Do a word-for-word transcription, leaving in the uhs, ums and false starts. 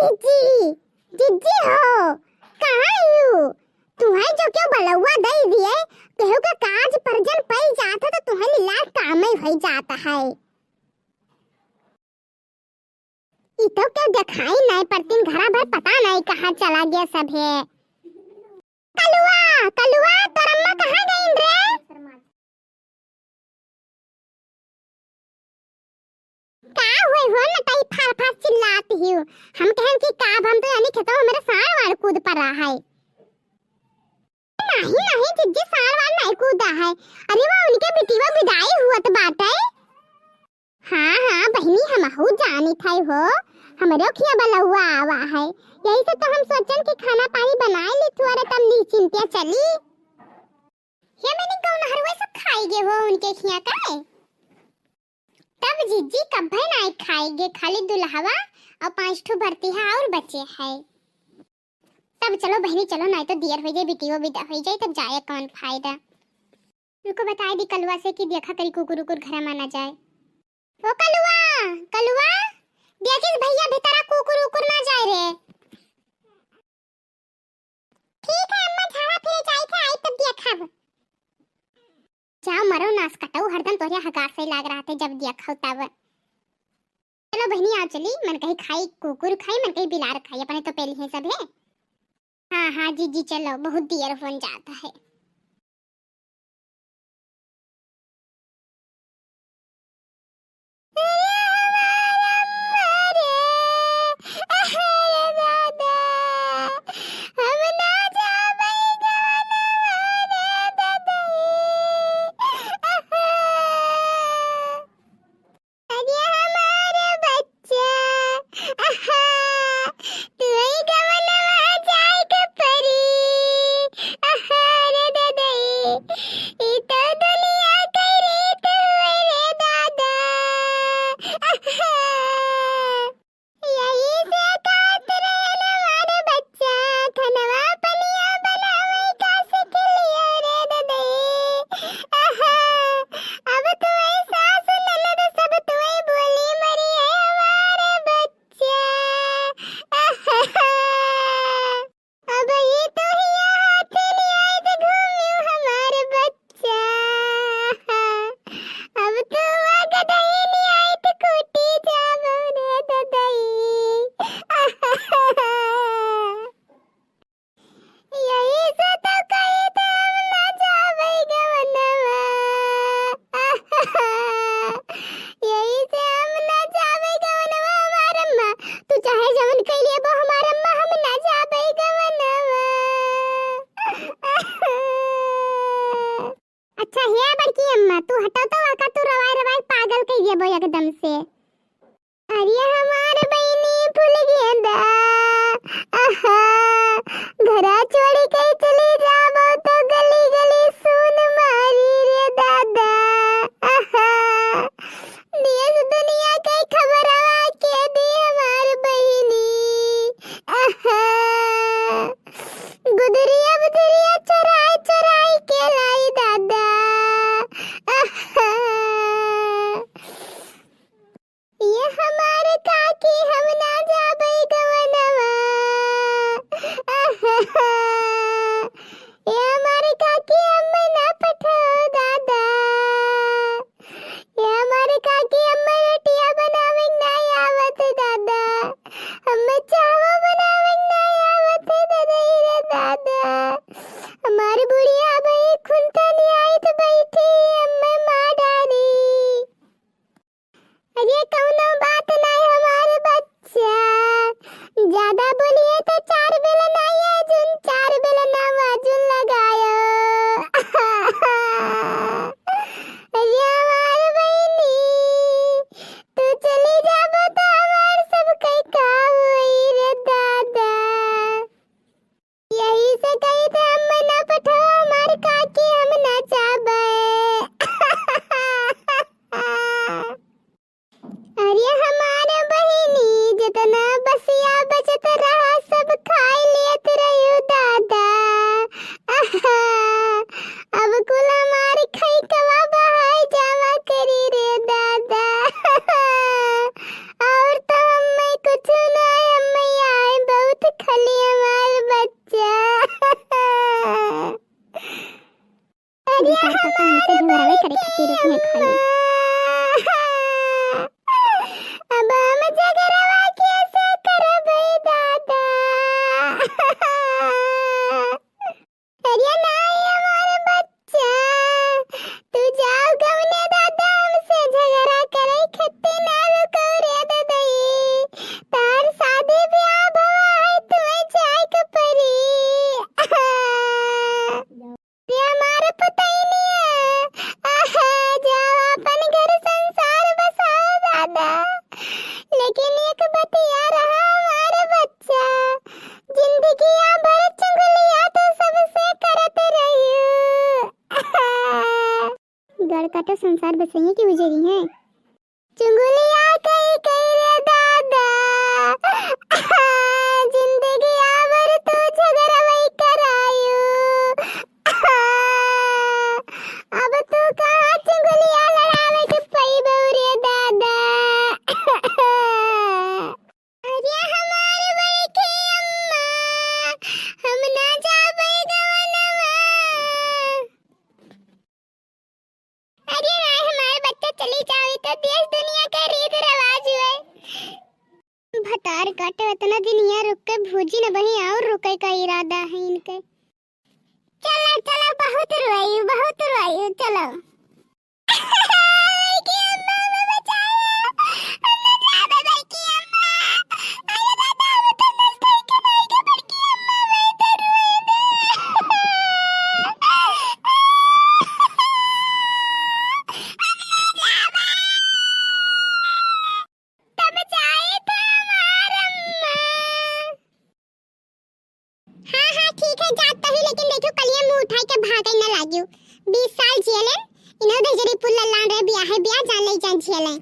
जिज्जी, जिज्जी हो, कहाँ हयू? तुहैं जो केहू बलौआ दइ दिए, केहू का काज परजन पइ जात है तो तुहैं लीलार कामइ होइ जात है। ई तो केहू देखाई नाहीं, परतीन घरा भर पता नाहीं कहाँ चला गया सभे। कलुआ, कलुआ, तोर अम्मा कहाँ गइन रे? का होय हो नटई फार फार चिल्लात हियो? हम कहन कि का अब हम तो यानी खेतवा हमरे साँड़ वाड़ कूद परा है। नाहीं, नाहीं जिज्जी, साँड़ वाड़ नाहीं कूदा है। अरे वो उनके बिटिया बिदाई हुअत बाटे। हाँ, हाँ बहिनी, हमहू जानित है हो, हमरो खिया बलौआ आवा है। यही से तो हम सोचन कि खाना पानी बनाइ ली थोरे, तब निश्चिंतिया चली। हे मैंने गौनहरुआ सब खाइ गे हो उनके खिया का? तब जिज्जी कब्बे नाहीं खाइ गे, खाली दुलहवा अउर पाँच ठो बरतिहा अउर बचे है। तब चलो बहिनी चलो, नाहीं तो दियर होइ जाए, बिटियो बिदा होइ जाए, तब जाए कौन फायदा। उनको बताइ दी कलुआ से कि देखा करी कुकुर उकुर घरा मा ना जाए। ओ कलुआ, कलुआ, देखिस भइया भीतरा कुकुर उकुर ना जाए रे। ठीक है अम्मा, झाड़ा फिरे जाई थे, आई तब देखब। जाओ मरो नास कटऊ, हरदम तोहरे हगार से लाग रहा थे जब देखो तब। चलो बहिनी आओ चली, मन कही खाई कुकुर खाई, मन कही बिलार खाई, अपने तो पेली हैं सब है। हाँ, हाँ जिज्जी चलो, बहुत दियर होन जात है। अरे हमार बच्चा, आहा, तू ही गवनवा जाए के परी, आहा रे ददई, ई तो दुनिया के रीत हुए रे दादा, आहा। यही से कहत रहन हमार बच्चा, खनवा पनिया बनावे का सीख लियो रे ददई। आहा, अब तुए सास ननद सब तुए बोली मरी है हमार बच्चा। आहा, अब ये तो हिया हाथ लियाए से घूमियो हमार बच्चा। अब तो हुआ गदही लियाए तो कूटी जाबो रे ददई। यही से तो कही थे हम ना जाबे गवनवा। यही से हम ना जाबे गवनवा हमार अम्मा। तू चाहे जवन कइ लेबो हमार अम्मा, हम ना जाबे गवनवा। अच्छा हे बड़की अम्मा, तू हटो तो, आका तू रवाई रवाई पागल कइ देबो एकदम से। अरे हमार बहिनी फूल गेंदा, आहा, घरा छोड़ी के चली जाबो तो गली गली सुन मारी रे दादा, आहा, देश दुनिया के खबरवा के दी हमार बहिनी, आहा, गुदरिया बुदरिया चोराई चोराई के लाई दादा, आहा। ये हमार काकी हम ना जाबे गवनवा। ये हमार काकी हम ना पठाओ दादा। ये हमार काकी हम रोटिया बनावे ना आवत दादा। हम चावल बनावे ना आवत दादा रे दादा। हमार बुढ़िया भाई खुंता नहीं आई तो बैठी हम मार डाली। अरे कौनो बात नाय हमार बच्चा, ज्यादा बोलिए तो चार बेला नाय आजुन, चार बेला ना आजुन लगायो। अरे हमार बहिनी, तू चली जाबो तो हमार सब कई का होई रे दा। तो खाली हमार बच्चा। अरे बेटा, पता हमसे झगड़ावे करे खातिर रुकी है खाली। अब हम झगड़ावा कैसे करबे दादा? अरे नाहीं हमार बच्चा, तू जाओ गवने दादा, हमसे झगड़ा करे खत्ती ना रुको रे ददई। तार शादी ब्याह भवा है, तुम्हें जाए के परी। रे हमार पुतैनिया, आहा, जाओ अपन घर संसार बसाओ दादा। लेकिन एक बतिया रहा हमार बच्चा, जिंदगिया भर चुगलिया तू सबसे करत रहियो। गड़ काटो संसार बसइये की उजरी है। चुगलिया कई कई रे दादा, जिंदगिया भर तू झगड़वई करायो। अब तू कहाँ चुगलिया लड़ावे के पइबो रे दादा? अरे हमार बड़की अम्मा, हम ना जाबे गवनवा। अरे नाहीं, हमार बच्चा चली जावे तो देश दुनिया के रीत रिवाज हुए। भतार काटे इतना दिन यहाँ रुक के भौजी न बही और रुके का इरादा है इनके। चलो, चलो, बहुत रोई, बहुत रोई, चलो। बड़की अम्मा, हमें बचाओ, हम ना जाबे बड़की अम्मा। अरे दादा, हम तो नस खाई के नहीं के बड़की अम्मा, मैं तो रोई दे। हम ना जाबे। तब जाए था हमार अम्मा। हाँ, हाँ, ठीक है, जात तो ही, लेकिन देखियो, कलिया मुंह उठाई के भागे न लागियो। बीस साल जियलेन, इन्हों धजरी पुल्ला लान रहे, बियाहे बियाह, जान ले जान जियलेन।